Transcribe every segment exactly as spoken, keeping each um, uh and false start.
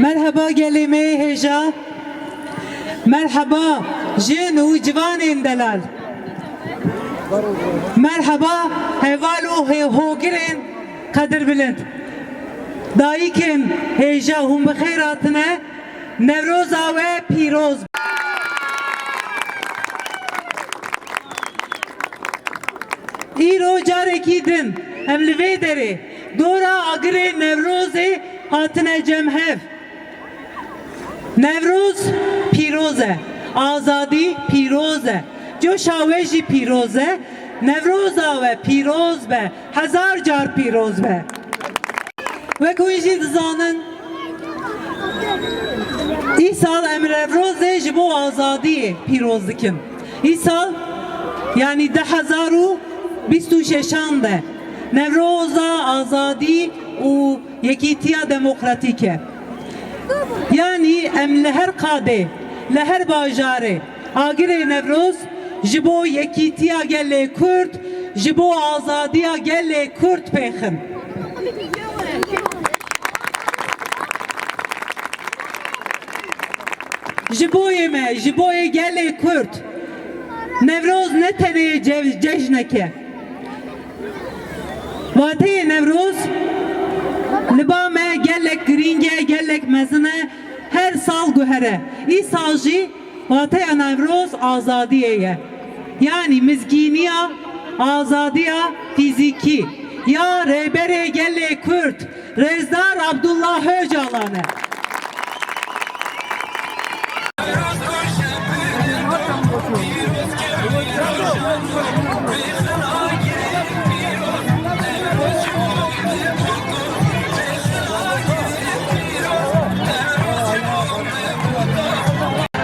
Merheba gelê me yê hêja. Merheba jin û ciwanên delal. Merheba heval û hê-, hogirên qedirbilind. Dayikên hêja, hûn bi xêr hatine. Newroza we pîroz. Îro carekî din em li vê derê dora agirê Newrozê hatine cem hev. Newroz pîroz e, azadî pîroz e, coşa we jî pîroz e. Newroza we pîroz be, hezar car pîroz be. Wek hûn jî dizanin, îsal em Newrozê ji bo azadiyê pîroz dikin. Îsal, yanî di hezar û bîst û şeşan de Newroza azadî û yekîtiya demokratîk e. Yanî em li her qadê, li her bajarê, agirê Newroz ji bo yekîtiya gelê Kurd, ji bo azadiya gelê Kurd pêxin. Ji boyê me, ji boyê gelê Kurd, Newroz ne tenê ce-, cejnek e. Wateyê Newroz li ba me gelek girîng e, gelek mezin e, her sal guhere. Îsal jî wateya Newroz azadiyê ye. Yanî mizgîniya azadiya fîzîkî ya Rêberê Gelê Kurd, Rêzdar Abdullah Ocalan e.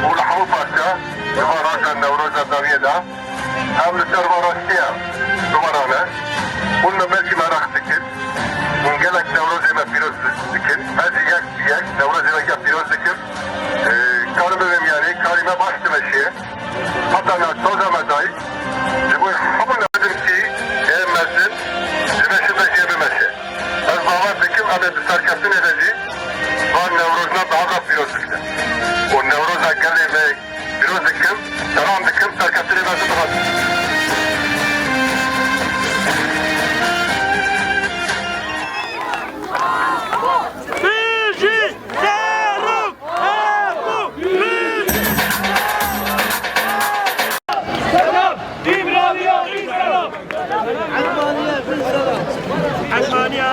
Û li hemû parça di van roja Newroza dawiyê de. Em li ser van rastiya bimerane. Hûn me belkî meraq dikin. Hûn gelek Newrozê me pîroz dikin. Ez jî yek bi yek Newrozê me gelek pîroz dikim. Ee, karim bibêm yanî, karî me baş dimeşiye. Heta na toza me dayî. Ji bo hemû nedim kî ê mezin, ji meşê me jê bimeşe. Ez bawer dikim, em ê bi serkeftinê de jî van Newrozna bi hev re pîroz bikin. Û Newroza gelê me Pîroz dikim, selam dikim, serkeftinê me bihat. Bijî Serok Apo! Bijî! Selam! Îmraliya Îmraliya! Elmaniya!